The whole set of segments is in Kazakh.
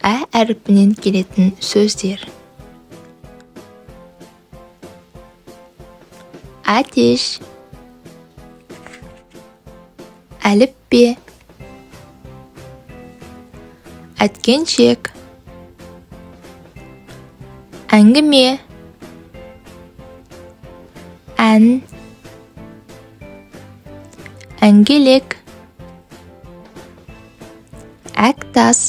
Ә әрпінен келетін сөздер. Әтеш, әліппе, әткеншек, әңгіме, ән, әңгелек, әктас,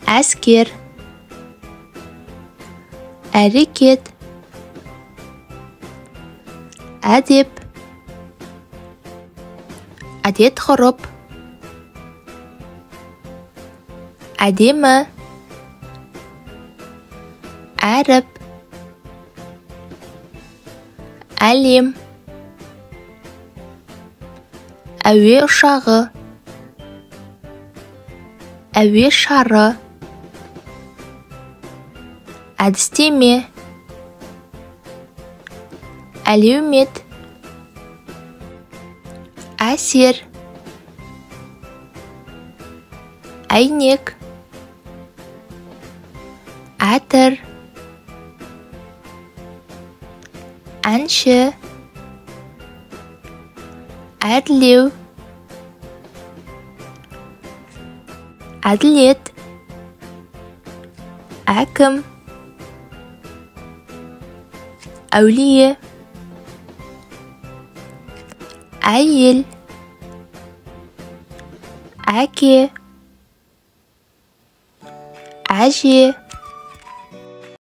әскер, әрекет, әдеп, әдет-ғұрып, әдемі, әріп, әлем, әуе ұшағы, әуе шары, әдістеме, әлеумет, әсер, әйнек, әтір, әнші, әрлеу, әділет, әкім, әулие, әйел, әке, әже.